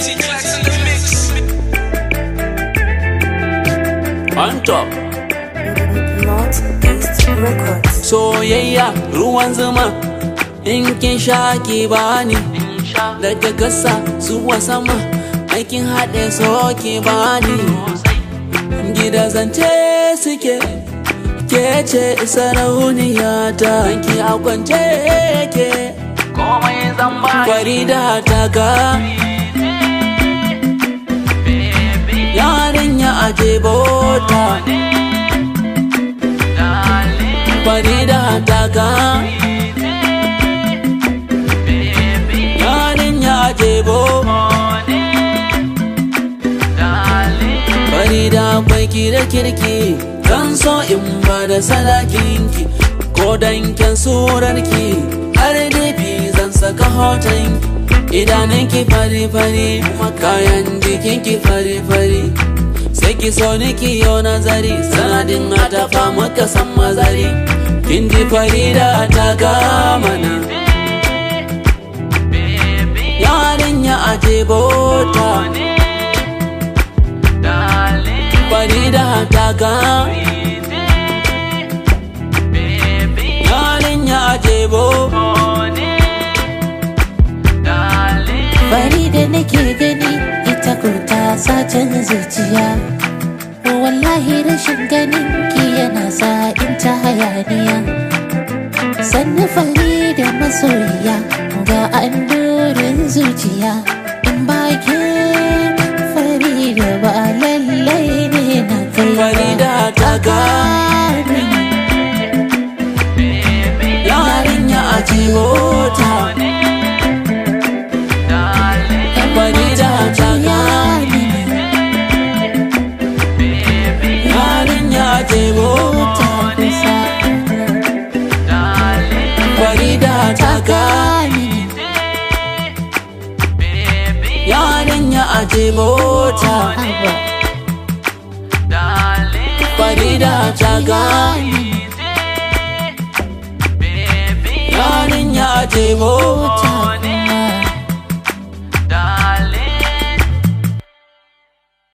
T-Clax in the mix. On top. Northeast Records. Soyayya ruwan zuma, in kin sha ki bani. Daga kasa zuwa sama, aikin haɗe so ki bani. Gida zance suke, ke ce sarauniya ta. Ki a kwance ke, Farida ta ga. Yarinya aje bota. Farida ta ga. Yarinya aje bo. Farida akwai ki da kirki, kan so in ba da sadakinki, ko dan kyan surarki, har dafi zan saka hotonki. Idanunki fari-fari, kayan jikinki fari-fari. Sai ki so ni ki yo nazari, sanadin atafa muka san mazari. Kin ji Farida ta gamana. Yarinya aje bota. Farida ta ga. Yarinya aje bo. Farida nake gani ita kurta sacin zuciya. Wallahi rashin ganin ki yana sa in ta hayaniya. Sannu Farida masoyiya ga annurin zuciya. In ba ke Farida ba lallai ne na kai ba. Farida ta ga. Yarinya aje bota. Farida ta ga. Yarinya aje bota. Farida ta ga. Yarinya aje bota. Farida ta ga. Yarinya aje bota.